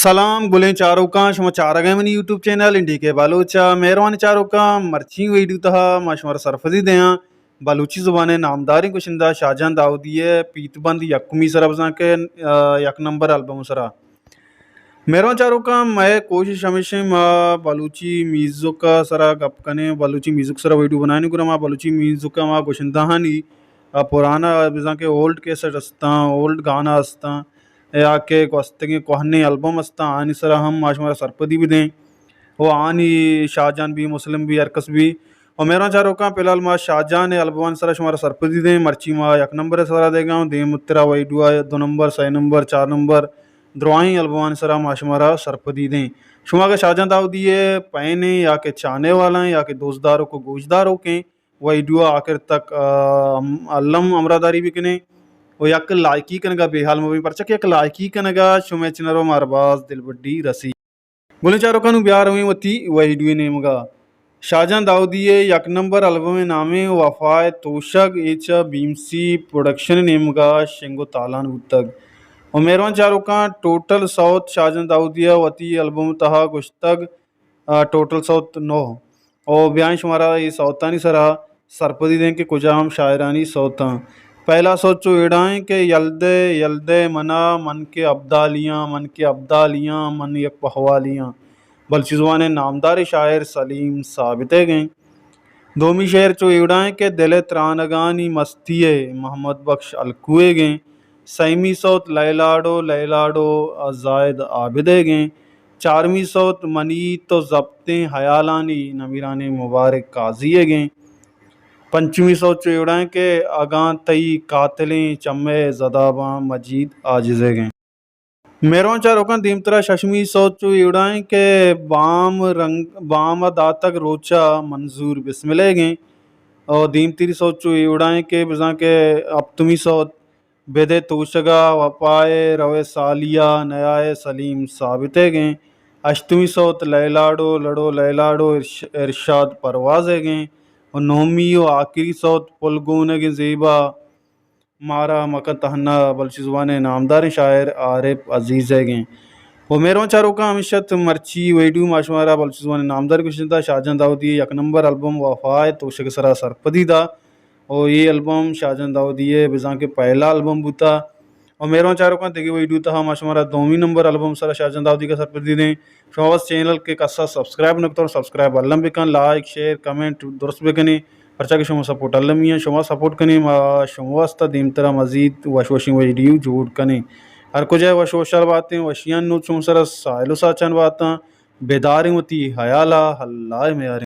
سلام گلیں چاروکاں، شما چارگ ءَ منی یوٹیوب چینل انڈی کے بلوچ ءَ۔ مہروانیں چاروکاں، مرچی ویڈیو تہا ما شمارا سرپدی دیاں بلوچی زبان ءِ نامداریں گشندہ شاہجان داؤدی ءِ پیت بند یکمی سرا بزاں کہ، آ، یک نمبر البم سرا۔ مہروان چاروکاں، مئے کوشش ہمیش ایں ما بلوچی میوزک ءِ سرا گپ کنیں، بلوچی میوزک سرا ویڈیو بنائیں، گڑا ما بلوچی میوزک ءَ ما گشندہانی، آ، پرانا بزاں کہ اولڈ کیسٹ استاں، اولڈ گانا استاں، یا کہ گوستگیں کوہنیں البم استاں، آنی سرا ہم ما شمارا سرپدی بدیں۔ و آنی شاہجان بی، مسلم بی، ہر کس بی۔ و مہروان چاروکاں، فی الحال ما شاہجان ءِ البمان سرا شمارا سرپدی دیں۔ مرچی ما یک نمبر ءِ سرا دیگا اوں، دیم ترا ویڈیو ءَ دو نمبر، سئے نمبر، چار نمبر، درائیں البمان سرا ما شمارا سرپدی دیں۔ شما اگہ شاہجان داؤدی ءِ پین ایں یا کہ چاہنے والا ایں یا کہ دوست داروک و گوشداروک ایں، ویڈیو ءَ آخر تک، آ، ہم-، الم ہمراہداری بکنیں و یک لائکی کنگا بے حال مبیں، پرچا کہ یک لائکی کنگا شمئے چنرو مارا باز دلبڈی رسی۔ گلیں چاروکاں، نوں بیا رویں وتی ویڈیو ءِ نیمگا۔ شاہجان داؤدی ءِ یک نمبر البم ءِ نام ایں وفا ءِ توشگ، اے چہ بی ایم سی پروڈکشن ءِ نیمگا شنگ و تالان بوتگ۔ و مہروان چاروکاں، ٹوٹل سوت شاہجان داؤدی ءَ وتی البم تہا گوشتگ، آ، ٹوٹل سوت نو۔ او بیائیں شمارا اے سوتانی سرا سرپدی دیں کہ کجام شاعرانی سوتاں۔ پہلا سوت چو ایڑائیں کہ یلدے یلدے منا، من کہ ابدالیاں، من کہ ابدالیاں، من یک پہوالیاں۔ بلوچی زبان ءِ نامداریں شاعر سلیم ثابت ءِ گیں۔ دومی شعر چو ایڑائیں کہ دل ءِ ترانگانی مستی ءِ، محمد بخش الکو ءِ گیں۔ سیمی سوت لیلاڈو لیلاڈو، زاہد عابد ءِ گیں۔ چارمی سوت منی تو زبتیں ہیالانی، نمیرانیں مبارک قاضی ءِ گیں۔ پنچمی سوت چو ایڑائیں کہ اگاں تئی قاتلیں چمے زداباں، مجید عاجز ءِ گیں۔ مہروان چاروکاں، دیمترا ششمی سوت چو ایڑائیں کہ بام رنگ، بام ءَ داتگ روچا، منظور بسمل ءِ گیں۔ او دیمتری سوت چو ایڑائیں کہ بزاں کہ ہپتمی سوت بدے توشگا وپائے روئے سالیا، نیائے سلیم ثابت ءِ گیں۔ ہشتمی سوت لیلاڈو لڑو لیلاڈو، ارش-، ارشاد پرواز ءِ گیں۔ و نہمی و آخری سوت پل گونگیں زیبا، مارا مکن تہنا، بلوچی زبان ءِ نامداریں شاعر عارف عزیز ءِ گیں۔ و مہروان چاروکاں، ہمیش ات مرچی ویڈیو۔ ما شمارا بلوچی زبان ءِ نامدار گشندہ شاہجان داؤدی ءِ یک نمبر البم وفا ءِ توشگ ءِ سرا سرپدی دا۔ و اے البم شاہجان داؤدی ءِ بزاں کہ پہلا البم بوتا۔ و مہروان چاروکاں، دگہ ویڈیو تہا ما شمارا دومی نمبر البم سرا شاہجان داؤدی ءَ سرپدی دیں۔ شما بس چینل کہ کسا سبسکرائب نہ کتو، سبسکرائب الم بکن، لائک، شیئر، کمنٹ درست بکنیں، پرچا کہ شما سپورٹ المی ایں۔ شما سپورٹ کنیں، ما شما واسطہ دیمترا مزید وش وشیں ویڈیو جوڑ کنیں۔ ہر کجا وش وشحال باتیں، وشیاں نوں شما سرا ساہیل و ساچان باتاں۔ بداریں وتی ہیالا، اللہ ءِ میاریں۔